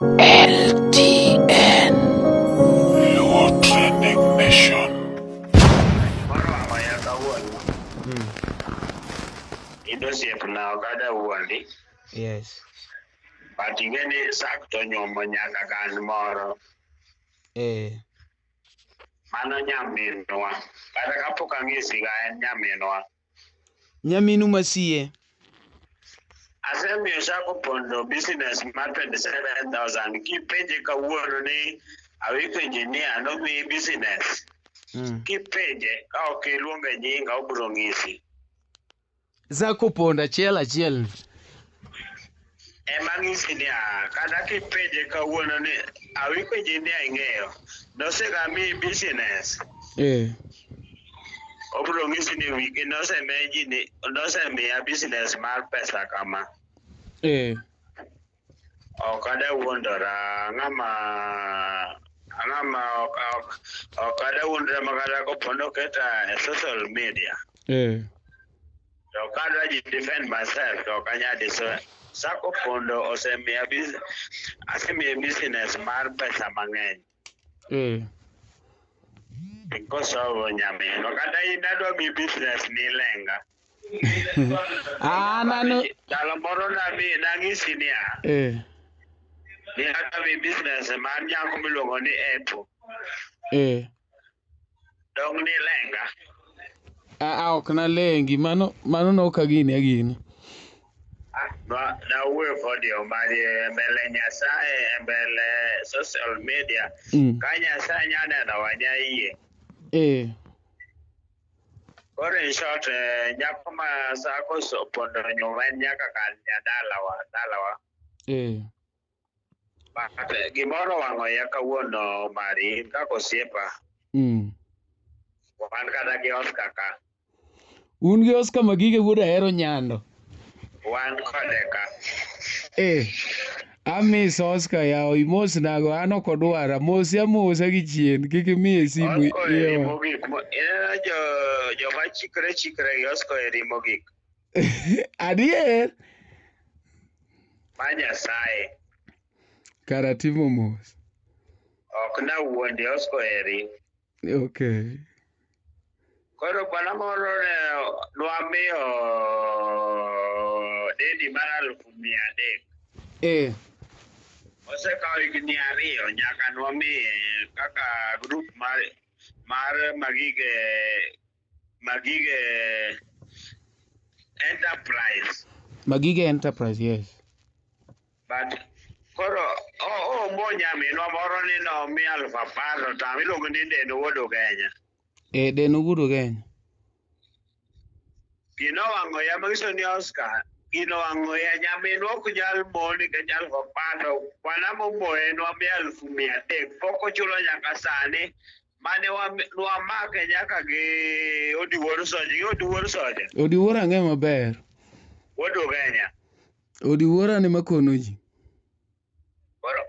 LTN. Luo Trending Nation. Moro wamaya kawuono. In osiepna ok ada wuondi. Yes. But ing'e ni sak to nyuomo nyaka kan moro. Eh. Mano nyaminwa. Kata kapok ang'isi ga en nyaminwa. Nyaminu masie. Asemiyo Sako Pondo business mar 27,000. Kipenje kawuono ni Awiko engineer nomiyi business. Kipenje ka ok iluonge nyinga obiro ng'isi. Zako Pondo achiel achiel. Ema ng'isi ni ah, kata kipenje kawuono ni Awiko engineer ing'eyo nosega miyi business. Eh. Obiro ng'isi ni wiki nosemeji ni nosemiya business mar pesa kama. Eh. Ok ada wuondora ng'ama ng'ama ok ok ok ada wuondora makata kopo noketa e social media. Eh. To kadwa ji defend myself to ok anyal diso. Sako Pondo osemiya asemiye business mar pesa mang'eny. Eh. Kosovo nyaminwa kata in adwa mi business ni lenga. Ah, nano. Ndalo moro nami nang'isi niya, Eh. ni adwa mi business mar nyako miluongo ni Apple. Eh. Dong ni lenga. Ah, ah, ok nalengi mano mano nok agini agini. Ah, nawuoyo kodi Omari e mbele Nyasaye e mbele social media. Ka Nyasaye nya neno wa nya yie. Eh. Koro in short, nyako ma Sako opondo nyuma en nyaka kal nyadalawa dalawa. Eh. But gimoro owang'o iya kawuono Omari, in kaka osiepa. Wan kata gi Oscar ka. Un gi Oscar Magige wuod Ahero Nyando. Wan kode ka. Eh. Amis Oscar yawo imos nago an ok odwara mosi amosa gi chien kik imiye simu Oscar eri iye. mogik. Ineno jo joma chikre chikre gi Oscar eri mogik. Adier. Ma Nyasaye. Kara timo mos. Ok nawuondi Oscar eri. Okay. Koro bwana moro ne nwamiyo dedi mar 300,000. Eh. Osekawo higni 2 nyaka nwamiye kaka group mar mar Magige Magige Enterprise. Magige Enterprise, yes. But koro omo nyaminwa moro ni nomi 10,000 to tam iluongo ni Deno wuod Ugenya. Eh, Deno wuod Ugenya. Gino owang'o ya manyiso ni Oscar gino owang'o ya nyaminwa ok nyal mo nikech 10,000 to kwana momoye nwamiyo 300,000 pok ochulo nyaka sani mane nwamake nyaka gi Odiwuor Soja. Ing'e Odiwuor Soja? Odiwuor ang'e maber. Wuod Ugenya. Odiwuor an ema kono ji. Koro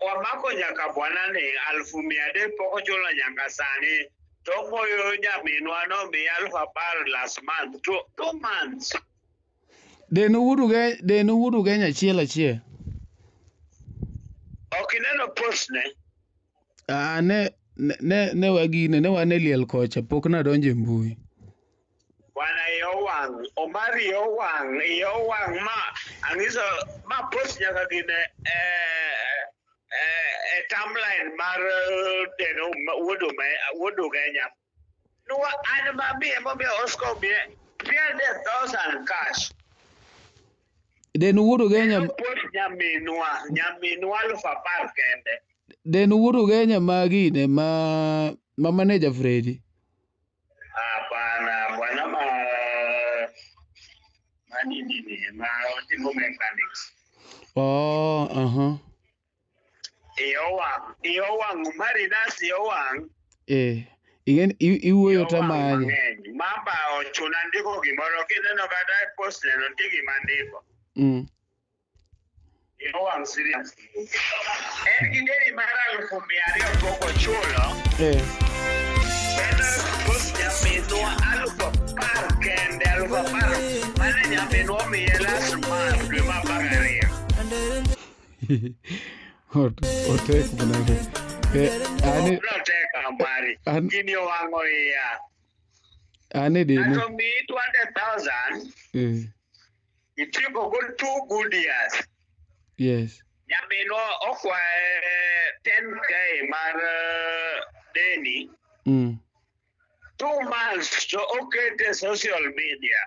wamako nyaka bwana ni 300,000 pok ochulo nyaka sani. To moyo nyaminwa nomiye 10,000 last month, 2 months. Deno wuod Ugenya, Deno wuod Ugenya achiel achiel. Ok ineno post ne? Ah, ne ne ne wagine, ne wan e liel kocha, pok nadonjo e mbui. Bwana iye owang', Omari iye owang', iye owang' ma ang'iso ma post nyaka gine e timeline mar Deno wuod Ugenya. Nuwa an mamiye momiyo Oscar omiye 300,000 cash. Deno wuod Ugenya Post nyaminwa, nyaminwa 10,000 kende. Deno wuod Ugenya ma gine ma ma manager Freddy. Hapana, bwana ma ma nini ni ma otimo mechanics. Oh, aha. Iye owang', iye owang' Marinas iye owang'. Eh, igen iwuoyo Iye owang' tamanye. mang'eny. Mamba ochuna ndiko gimoro kineno kata e post neno nitie gima ndiko. Iye owang' serious. En gi deni mar 200,000 pok ochulo. Eh. En post nyaminwa 10,000 kende, 10,000. Mane nyaminwa omiye last month dwe mar 12. Otek manade. Eh, ani Notek amari. An- Gini owang'o iya. ani dino. Ng'ato miyi 20,000 Eh, itieko go two good years. yes. Nyaminwa okwaye 10k mar deni. 2 months to okete social media.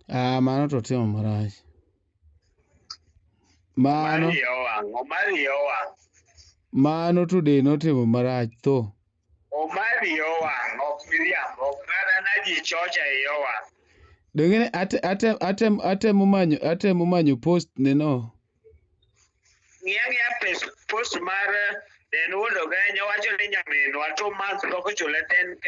Ah, mano to timo marach. Mano Omari owang', Omari owang'. mano to deno timo marach tho. Omari owang', ok miriambo, ok kata na ji chocha iye owang'. Dongene atemo manyo post ne no. Ng'i ang'iya post mar Den Wuod Ogenya wacho ni nyaminwa 2 months pok ochule 10k.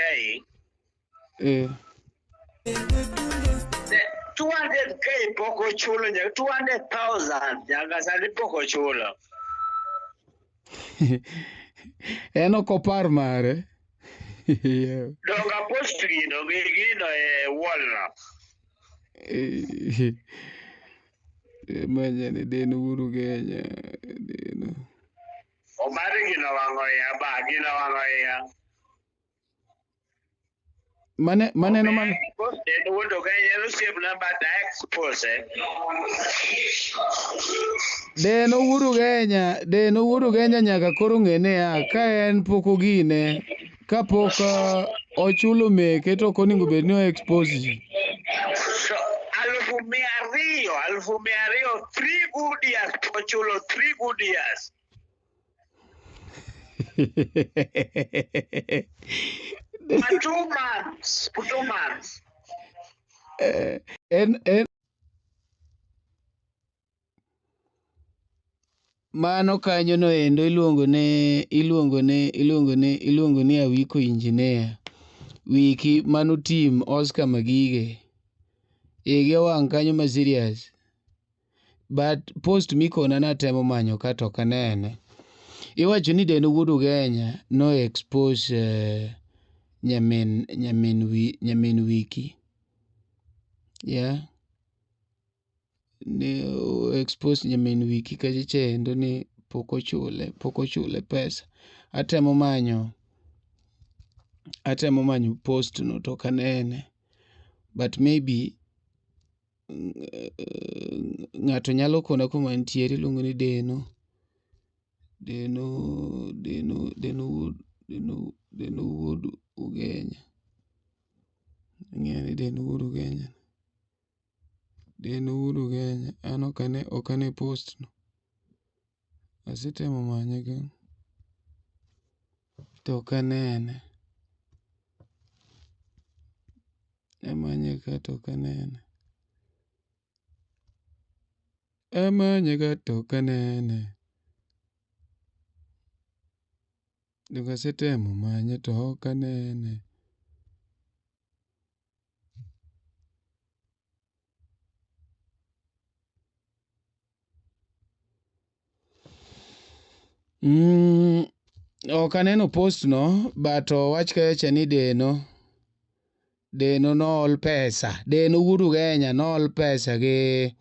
200k pok ochulo nyaka 200,000 nyaka sani pok ochulo. En ok opar mare. Yeah. Donga post gino gi gino e wall no. Manya ni den Wuod Ugenya. Deno. Omari gino wang'o iya ba gino wang'o iya. Mane maneno man Den Wuod Ogenya en osiepna but I expose. Deno Wuod Ugenya, Deno Wuod Ugenya nyaka koro ng'e niya, ka en pok ogine, ka pok ochulo meke to ok onego bed ni o expose ji. So 200,000, 200,000, 3 good years pok ochulo 3 good years. Ma 2 months, 2 months. En mano kanyo no endo iluongo ni Awiko Engineer. Wiki mano team Oscar Magige. Igi owang' kanyo ma serious. But post mikona natemo manyo ka to ok anene. Iwacho ni Den Wuod Ugenya no expose nyamin Wiki. Yeah. Ne o expose nyamin Wiki kacha chendo ni pok ochule pesa. Atemo manyo post no to ok anene. But maybe ng'ato nyalo kona kuma entiere iluongo ni Deno. Deno Deno Deno Wuod Deno Deno Wuod Ugenya. Ang'eyo ni Deno Wuod Ugenya. Deno Wuod Ugenya. An ok ane post no. Asetemo manye ka to ok anene. Amanye ka to ok anene. Amanye ka to ok anene. Donge asetemo manye to ok anene. Ok aneno post no but owach kacha ni Deno nool pesa. Deno Wuod Ugenya nool pesa gi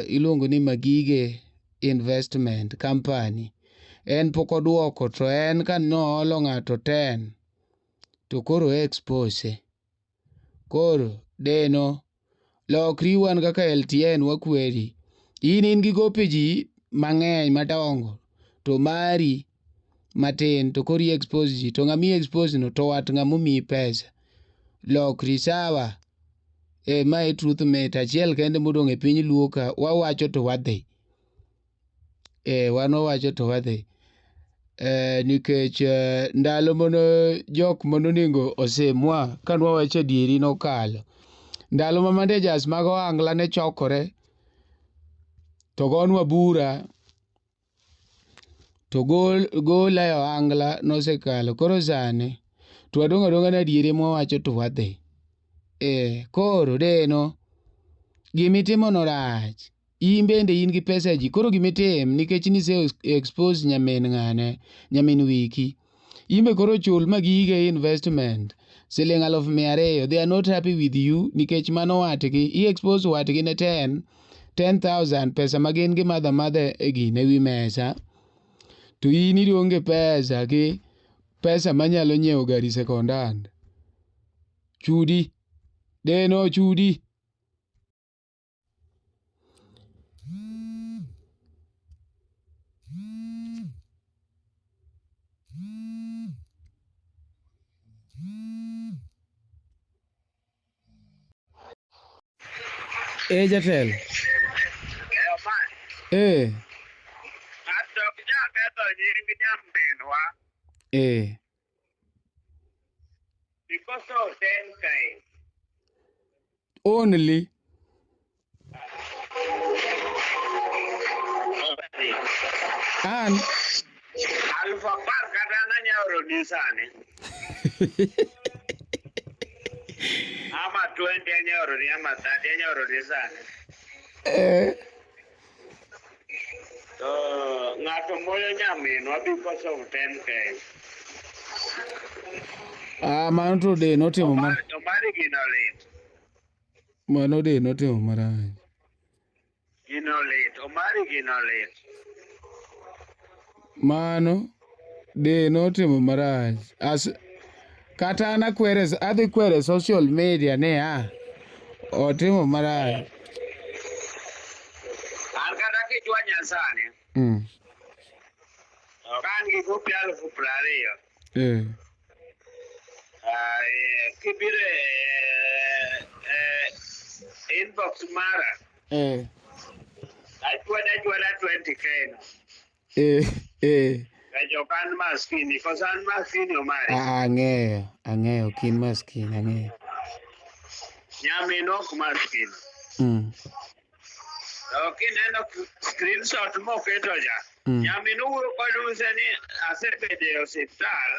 iluongo ni Magige Investment Company. En pok oduoko to en ka noolo ng'ato 10 to koro expose. Koro Deno lokri wan kaka LTN wakweri. In gi gope ji mang'eny madongo to mari matin to koro i expose ji to ng'ama i expose no to wat ng'ama omiyi pesa. Lokri sawa. E ma e truth mit achiel kende modong' e piny luo ka wawacho to wadhi. E wan wawacho to wadhi. Nikech ndalo mane jok manonego osimwa ka nwawacho adieri nokalo. Ndalo ma managers mag ohangla ne chokore to gonwa bura to gola e ohangla nosekalo. Koro sani to wadong' adong'a ni adieri mwawacho to wadhi. E koro Deno gimitimo no rach. In bende in gi pesa ji. Koro gimitim nikech nise expose nyamin ng'ane, nyamin Wiki. In be koro chul Magige Investment siling 200,000. They are not happy with you nikech mano watgi. I expose watgi ne 10. 10,000 pesa ma gin gimadho amadha e gine e wi mesa to in idong' gi pesa gi pesa manyalo nyiewo gari second hand. Chudi. Deno chudi. Eh jatelo. Eh, Omar, Eh. ng'ato ok nyal ketho nying nyaminwa Eh. because of 10K. Only. An. 40,000 kata nanyalo oroni sani. Ama 20 anyalo oroni ama 30 anyalo oroni sani. Eh. To ng'ato moyo nyaminwa because of 10K. Ah, mano to de notimo ma To mari gino lit. mano de notimo marach. Gino lit. Omari gino lit. Mano de notimo marach. As kata an akwere adhi kwere social media ni ah otimo marach. An kata kichwanya sani, ok an gi gopi 20,000. Eh. Ah, kibiro e inbox mara, Eh. achwada achwada 20K no. Eh. Eh. Nikech ok an maskini, koso an maskini Omari? Ah, ang'eyo, ang'eyo kin maskini, ang'eyo. Nyamin ok maskini. To kineno screenshot moketo cha, nyamin owuoyo kod use ni asebedo e osiptal,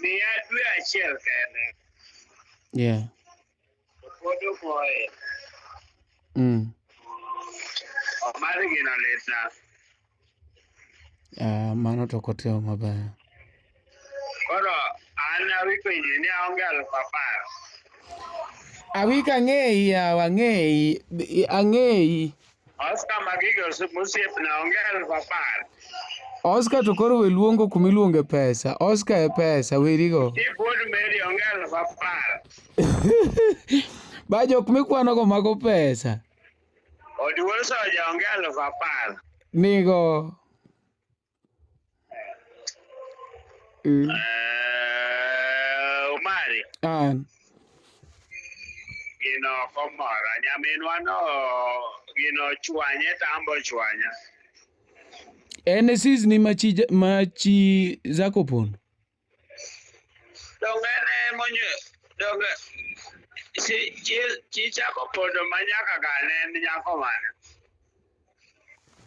miya dwe achiel kende. To pod omoye. Omari gino litna. Ah, mano to ok otimo maber. Koro an awipenji ni aonge 10,000. Awika ang'eyi yawa ang'eyi ang'eyi. Oscar Magigo mosiepna onge 10,000. Oscar to koro we luongo kuma iluonge pesa. Oscar e pesa werigo. Chief Wuod Mary onge 10,000. Ba jok mikwano go mago pesa. Oduol Soja onge 10,000. Nigo. Omari. An. Gino ok omora. Nyaminwa no gino chwanye tambo chwanya. En e sis ni machi Zako Pondo. Donge ne monyo donge si chi chako pondo ma nyaka ga ne en nyako mane?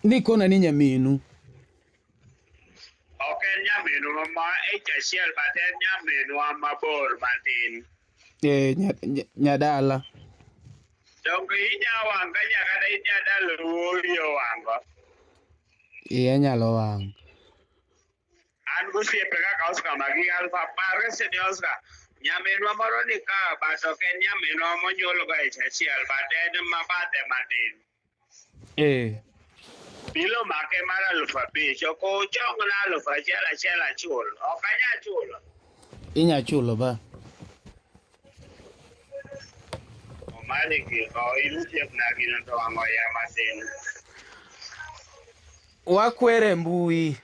Ni kona ni nyaminu. Ok en nyaminu ma ich achiel but en nyaminwa mabor matin. Eh, nyadala. Donge inya wang' ka nyaka ne inyadala wuoyi owang'o. Iya nyalo wang'. An gosiepe kaka Oscar magi 10,000 kese ni Oscar. Nyaminwa moro ni ka but ok en nyaminwa monyuol go ich achiel but en mabathe matin. Eh. Bilo make mar 5,000 ok ochongna 1,000 achiel achul. Ok anyal chulo. Inya chulo ba. Omari gi o in osiepna gino to wang'o iya matin. Wakwere mbui.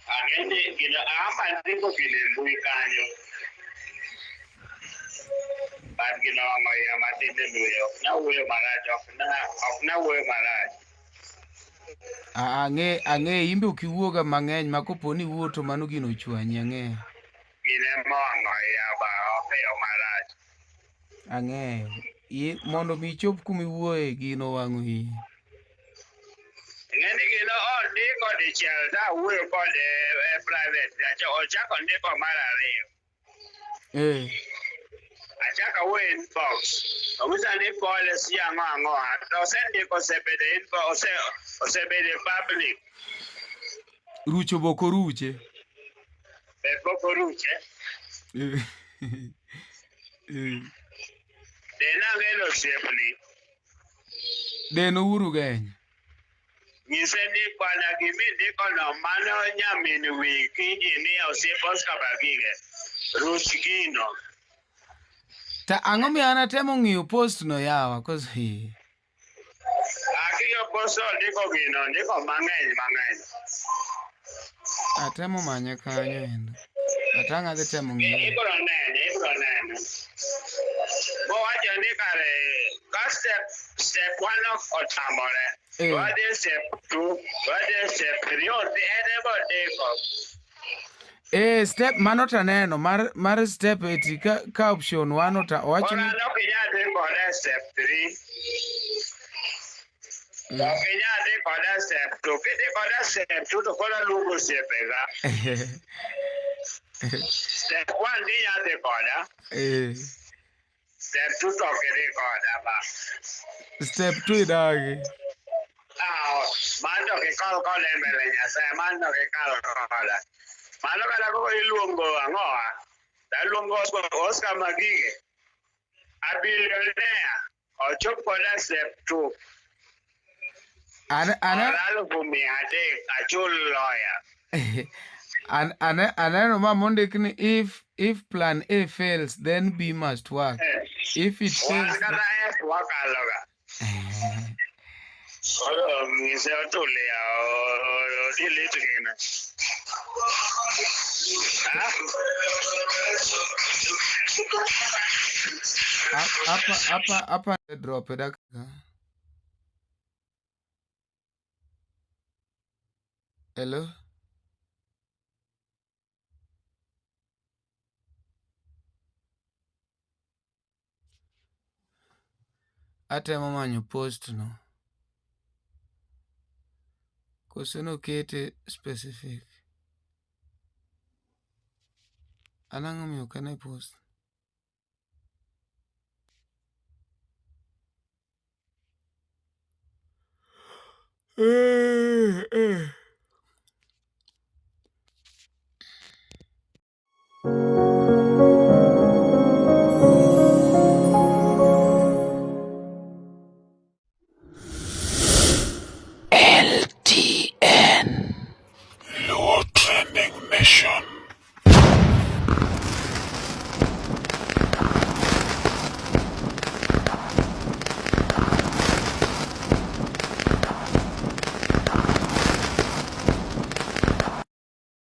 Ang'e ni gino ama ndiko gino e mbui kanyo. But gino wang'o iya matin e mbui ok nawuoyo marach ok nawuoyo marach. Ang'e ang'e in be ok iwuoga mang'eny ma kopo ni iwuo to mano gino ochwanyi ang'eyo. Gino ema owang'o iya ba ok e yo marach. Ang'eyo. Mondo mi ichop kuma iwuoye gino owang'o iyi. Ing'e ni gino ondiko dichiel to awuoyo kode e private ochako ndiko mar ariyo. Eh. Achako awuoyo inbox. Onyisa ni pole si ang'o ang'o. To osendiko osebedo e inbox osebedo e public. Rucho be ok oruche. Be pok oruche. Eh. Eh. De nang'eno osiepni. Den Uhuru Genya. Nyise ni bwana gimindikono mano nyamin wiki imiya osiep Oscar Bagige. Ruch gino. Ta ang'o miyo an atemo ng'iyo post no yawa cause he. Akiyo post ondiko gino, ondiko mang'eny mang'eny. Atemo manye kanyo endo. Atang' adhi temo ng'iyo. Ibro nene, ibro nene. Mowacho ni kare ka step one ok otamore. Wadhi step two, wadhi step three, odhi en ema odiko. Eh, step mano to aneno mar step eti ka option one ota owacho ni Koro an ok inyal dhi kode step three. Ok inyal dhi koda step two. Kidhi koda step two to koro aluongo osiepega. Step one di inyal dhi koda. Step two to ok idhi koda ba. Step two idagi. Ah, mano to ok ikal koda e mbele Nyasaye, mano to ok ikal koda. Mano kata koko iluongo ang'owa? Aluongo Oscar Magige. A billionaire. Ochop koda step two. An an 300,000 achul lawyer. An an aneno ma mondik ni if plan A fails then B must work. If it Wan fails kata F wakaloga. Koro ng'ise otulia odelete gino. Ah? Apa apa apa drop e dakika. Hello? Atemo manyo post no. Koso nokete specific. An ang'o miyo ok ane post? Eh, eh.